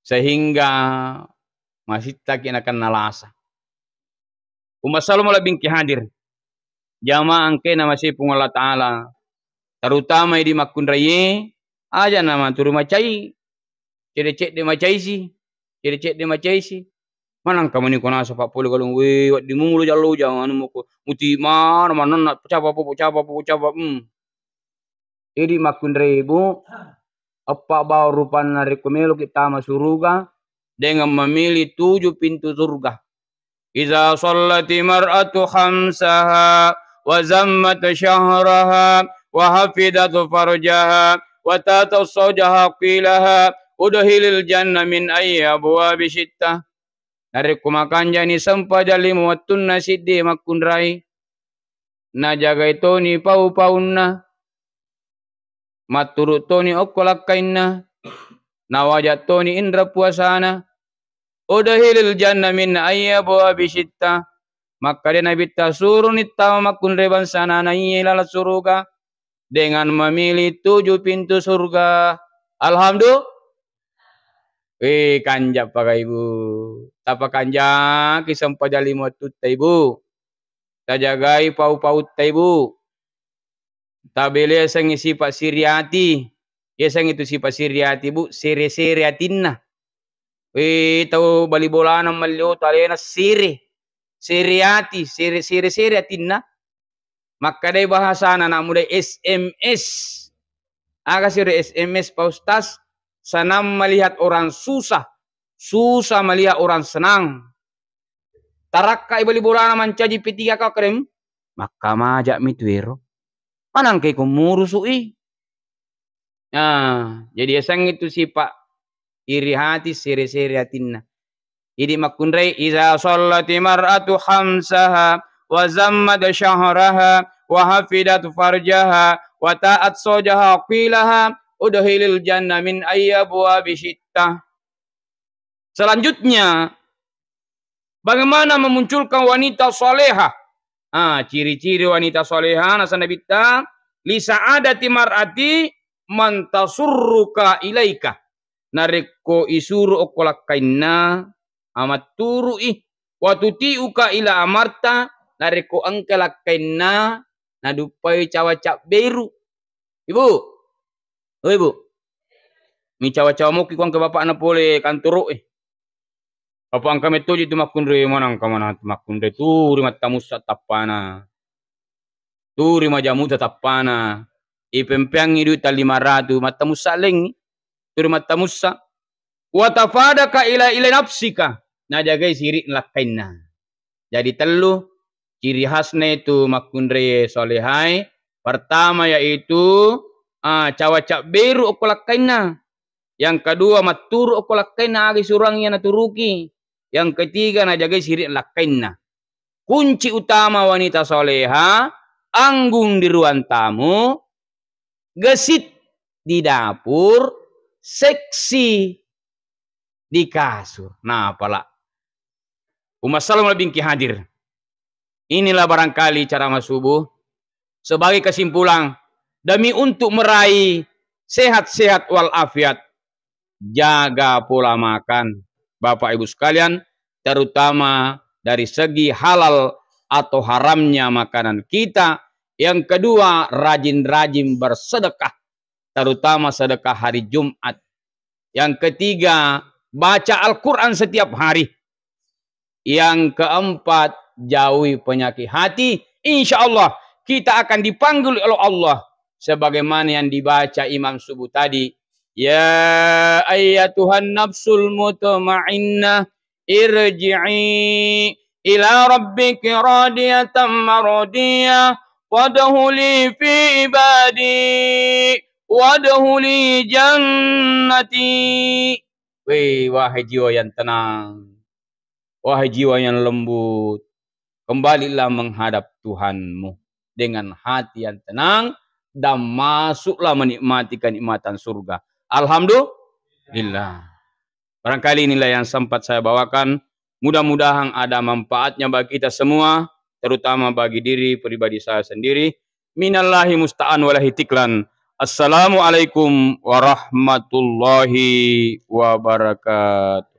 Sehingga masittaki nakenna lasa. Umma salama labbingki hadir. Jamaah engkae namasei Puang Allah Ta'ala. Terutama idi makkunraie, aja namaturu macai. Cedde-cedde macaisi, cedde-cedde macaisi. Manangka mani ko nasa pappole galung, we, wedding mulo jallo ujang, anu moko, muti mana manenna, capa popo, capa popo, capa, hmm. Idi makkunrai, Bu, eppa bawang rupanna rekko meloki tama suruga dengan memilih tujuh pintu surga. Iza sallati mar'atu khamsaha wa zammat syahraha wa hafidat farjaha wa tatat saujaha qilaha udkhilil jannah min ayyi abwabi syi'ti. Narekko makanjani sempajang lima wettunna siddi makkunrai, najagai toni pau-paunna, matturu toni okko lakkainna, nawaja toni inra puasana, udkhilil jannah min ayyi abwabi syi'ti. Makkeda Nabitta, suroni tama makkunrai bangsana naiye laleng suruga dengan memilih tujuh pintu surga. Alhamdulillah. Eh, kanja paga, Ibu. Tapakanjaki sempajang lima wettutta, Ibu. Tajagai pau-pautta, Ibu. Tabele yasengnge sipa siri ati. Yasengnge tu sipa siri ati, Bu, sere-sere atinna. Eh, tau bali bolana mallio tu alena sere. Sere ati, sere, sere-sere atinna. Makkedai bahasana anak muda S M S. Aga siro S M S, Pak Ustaz? senang melihat orang susah, susah melihat orang senang. Tarakkai bali bolana mancaji P tiga kau, keren. Makkamaja'mi tu ero. Manangke ko murusu'i. Nah, jadi yasengnge tu sipa' iri hati, sere-sere atinna. Idi makkunrai, "Iza shallati mar'atu khamsaha wa zammat syahraha wa hafidat farjaha wa ta'at sojaha qilaha udkhilil jannah min ayyi abwabi syi'ti." Selanjutnya, bagaimana memunculkan wanita salehah? Ah, ciri-ciri wanita salehah, nasa Nabitta, "Li sa'adati mar'ati man tasurruka ilaika." Narekko isuru okko lakkainna, ah, matturu'i. "Wa tuti'uka ila amarta," narekko engka lakkainna, naduppai cawa cabberu. Ibu, oi, Bu, micawa-cawa mokki ko engka bapakna pole kantoro'e. Apa engka mettoji tu makkunrai, manangka mana tu makkunrai, turi mattamussa tappana. Turi majamuta tappana. Ipempeangngi duit tallima ratu, mattamussa lengngi. Turi mattamussa. "Wa tafadaka ila, ila nafsika." Najagai siri' lakkainna. Jadi tellu ciri khasna itu makkunrai solehae. Pertama yaitu, ah, cawa cabberu okko lakkainna. Yang kedua, matturu okko lakkainna aga isuruang iya naturuki. Yang ketiga, najagai siri' lakkainna. Kunci utama wanita soleha, anggung di ruang tamu, gesit di dapur, seksi di kasur. Nah, pala. Umma sallam lebih ki hadir. Inilah barangkali ceramah subuh. Sebagai kesimpulan, demi untuk meraih sehat-sehat walafiat, jaga pola makan, Bapak Ibu sekalian, terutama dari segi halal atau haramnya makanan kita. Yang kedua, rajin-rajin bersedekah, terutama sedekah hari Jumat. Yang ketiga, baca Al-Quran setiap hari. Yang keempat, jauhi penyakit hati. Insya Allah, kita akan dipanggil oleh Allah sebagaimana yang dibaca imam subuh tadi. "Ya ayyatuhan nafsul mutmainnah, irji'i ila rabbiki radiyatan mardiyah, wadkhuli fi ibadi, wadkhuli jannati." Weh, wahai jiwa yang tenang, wahai jiwa yang lembut, kembalilah menghadap Tuhanmu dengan hati yang tenang dan masuklah menikmati kenikmatan surga. Alhamdulillah. Barangkali inilah yang sempat saya bawakan. Mudah-mudahan ada manfaatnya bagi kita semua, terutama bagi diri pribadi saya sendiri. Minallahi musta'an walahi tiklan. Assalamualaikum warahmatullahi wabarakatuh.